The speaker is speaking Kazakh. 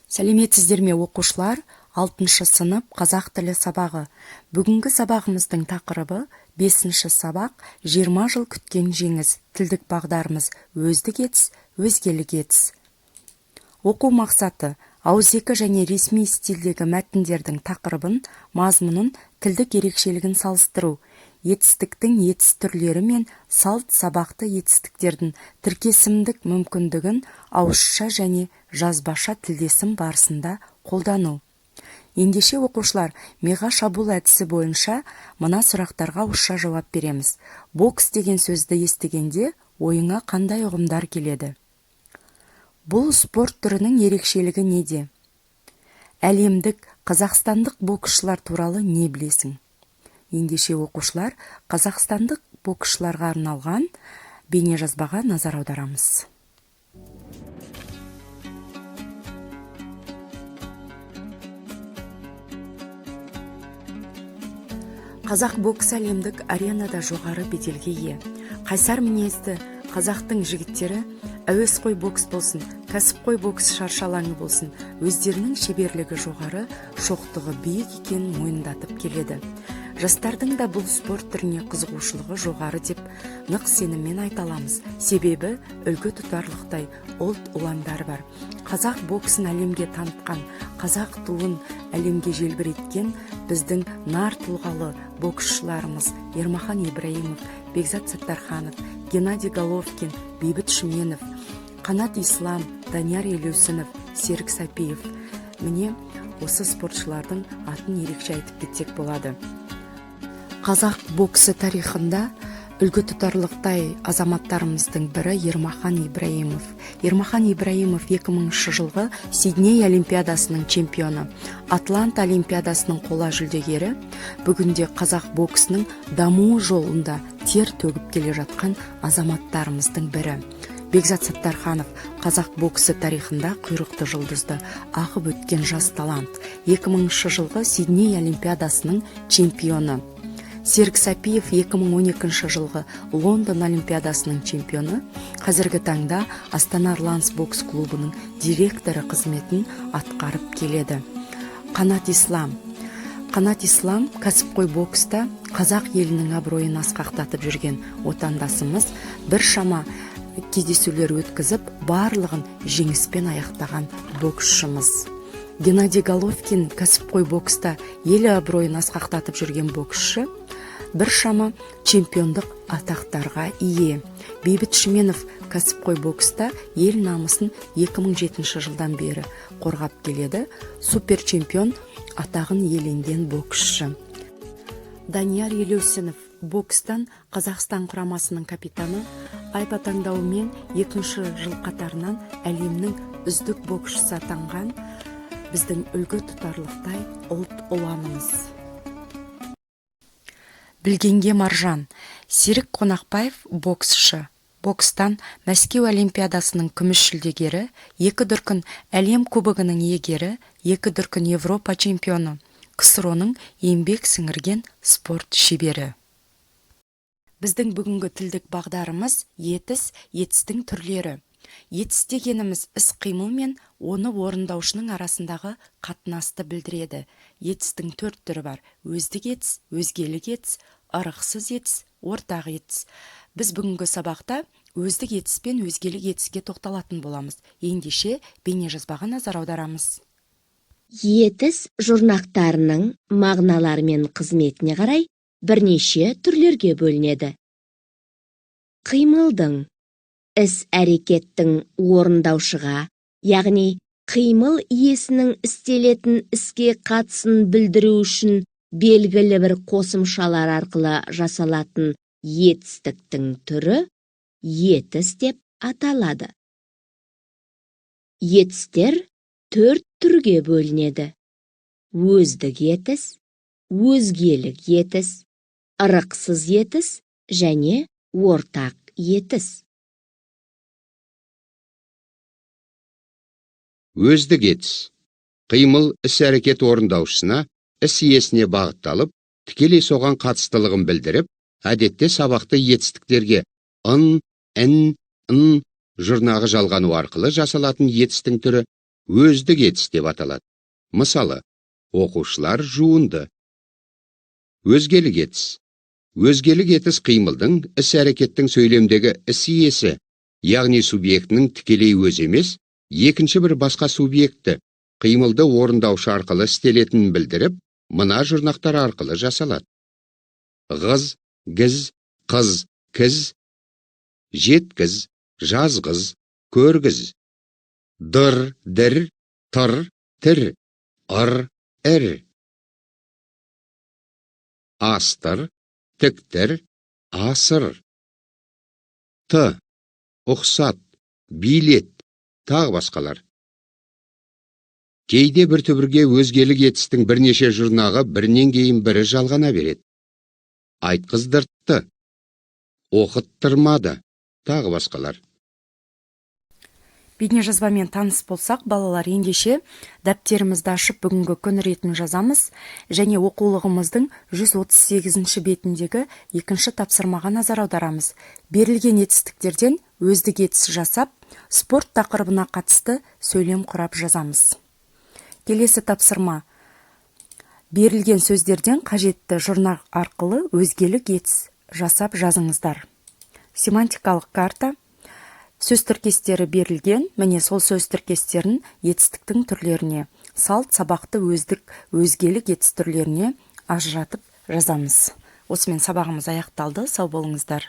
Сәлеметсіздер ме, оқушылар? 6 сынып, қазақ тілі сабағы. Бүгінгі сабағымыздың тақырыбы: 5 сабақ, 20 жыл күткен жеңіс. Тілдік бағдарымыз: өздік етіс, өзгелік етіс. Оқу мақсаты: ауызекі және ресми стильдегі мәтіндердің тақырыбын, мазмұнын, тілдік ерекшелігін салыстыру, етістіктің етіс түрлері мен салт сабақты етістіктердің тіркесімдік мүмкіндігін ауызша және жазбаша тілдесім барысында қолдану. Ендеше, оқушылар, миға шабуыл әдісі бойынша мына сұрақтарға ауызша жауап береміз. Бокс деген сөзді естігенде ойыңа қандай ұғымдар келеді? Бұл спорт түрінің ерекшелігі неде? Әлемдік, қазақстандық боксшылар туралы не білесің? Ендеше, оқушылар, қазақстандық боксшыларға арналған бейнежазбаға назар аударамыз. Қазақ боксы әлемдік аренада жоғары беделге ие. Қайсар мінезді қазақтың жігіттері әуесқой бокс болсын, кәсіпқой бокс шаршы алаңы болсын, өздерінің шеберлігі жоғары, шоқтығы биік екенін мойындатып келеді. Жастардың да бұл спорт түріне қызығушылығы жоғары деп нық сеніммен айта аламыз. Себебі үлгі тұтарлықтай ұлт ұландары бар. Қазақ боксын әлемге танытқан, қазақ туын әлемге желбіреткен біздің нар тұлғалы боксшыларымыз Ермахан Ибраимов, Бекзат Саттарханов, Геннадий Головкин, Бейбіт Шүменов, Қанат Ислам, Данияр Елеусінов, Серік Сәпиев. Міне, осы спортшылардың атын ерекше айтып кетсек болады. Қазақ боксы тарихында үлгі тұтарлықтай азаматтарымыздың бірі Ермахан Ибраимов. Ермахан Ибраимов 2000 жылғы Сидней Олимпиадасының чемпионы, Атланта Олимпиадасының қола жүлдегері, бүгінде қазақ боксының дамуы жолында тер төгіп келе жатқан азаматтарымыздың бірі. Бекзат Саттарханов қазақ боксы тарихында құйрықты жұлдызды ағып өткен жас талант, 2000 жылғы Сидней Олимпиадасының чемпионы. Серік Сәпиев 2012 жылғы Лондон Олимпиадасының чемпионы, қазіргі таңда Астана Арланс бокс клубының директоры қызметін атқарып келеді. Қанат Ислам. Қанат Ислам кәсіпқой бокста қазақ елінің абыройын асқақтатып жүрген отандасымыз, біршама кездесулер өткізіп, барлығын жеңіспен аяқтаған боксшымыз. Геннадий Головкин кәсіпқой бокста ел абыройын асқақтатып жүрген боксшы, біршама чемпиондық атақтарға ие. Бейбіт Шүменов кәсіпқой бокста ел намысын 2007 жылдан бері қорғап келеді, суперчемпион атағын иеленген боксшы. Данияр Елеусінов бокстан Қазақстан құрамасының капитаны, AIBA таңдауымен екінші жыл қатарынан әлемнің үздік боксшысы атанған біздің үлгі тұтарлықтай ұлт ұланымыз. Білгенге маржан. Серік Қонақбаев боксшы, бокстан Мәскеу Олимпиадасының күміс жүлдегері, екі дүркін әлем кубогының иегері, екі дүркін Европа чемпионы, КСРО-ның еңбек сіңірген спорт шебері. Біздің бүгінгі тілдік бағдарымыз: етіс, етістің түрлері. Етіс дегеніміз іс-қимыл мен оны орындаушының арасындағы қатынасты білдіреді. Етістің төрт түрі бар: өздік етіс, өзгелік етіс, ырықсыз етіс, ортақ етіс. Біз бүгінгі сабақта өздік етіс пен өзгелік етіске тоқталатын боламыз. Ендеше, бейнежазбаға назар аударамыз. Етіс жұрнақтарының мағыналары мен қызметіне қарай бірнеше түрлерге бөлінеді. Қимылдың, іс-әрекеттің орындаушыға, яғни қимыл иесінің істелетін іске қатысын білдіру үшін белгілі бір қосымшалар арқылы жасалатын етістіктің түрі етіс деп аталады. Етістер төрт түрге бөлінеді: өздік етіс, өзгелік етіс, ырықсыз етіс және ортақ етіс. Өздік етіс. Қимыл іс-әрекет орындаушысына, іс иесіне бағытталып, тікелей соған қатыстылығын білдіріп, әдетте сабақты етістіктерге ын, ін, н жұрнағы жалғану арқылы жасалатын етістің түрі Өздік етіс деп аталады. Мысалы, оқушылар жуынды. Өзгелік етіс. Өзгелік етіс қимылдың, іс-әрекеттің сөйлемдегі іс иесі, яғни субъектінің тікелей өзі емес, екінші бір басқа субъекті, қимылды орындаушы арқылы істелетінін білдіріп, мына жұрнақтар арқылы жасалады: ғыз, гіз, қыз, кіз, жеткіз, жазғыз, көргіз, дыр, дір, тыр, тір, ыр, ір, астыр, тіктір, асыр, т, ұқсат, билет, тағы басқалар. Кейде бір түбірге өзгелік етістің бірнеше жұрнағы бірінен кейін бірі жалғана береді: айтқыздыртты, оқыттырмады, тағы басқалар. Бейнежазбамен таныс болсақ, балалар, ендеше дәптерімізді ашып, бүгінгі күн ретін жазамыз және оқулығымыздың 138 бетіндегі екінші тапсырмаға назар аударамыз. Берілген етістіктерден өздік етіс жасап, спорт тақырыбына қатысты сөйлем құрап жазамыз. Келесі тапсырма: берілген сөздерден қажетті жұрнақ арқылы өзгелік етіс жасап жазыңыздар. Семантикалық карта, сөз тіркестері берілген. Міне, сол сөз тіркестерін етістіктің түрлеріне, салт, сабақты, өздік, өзгелік етіс түрлеріне ажыратып жазамыз. Осымен сабағымыз аяқталды. Сау болыңыздар.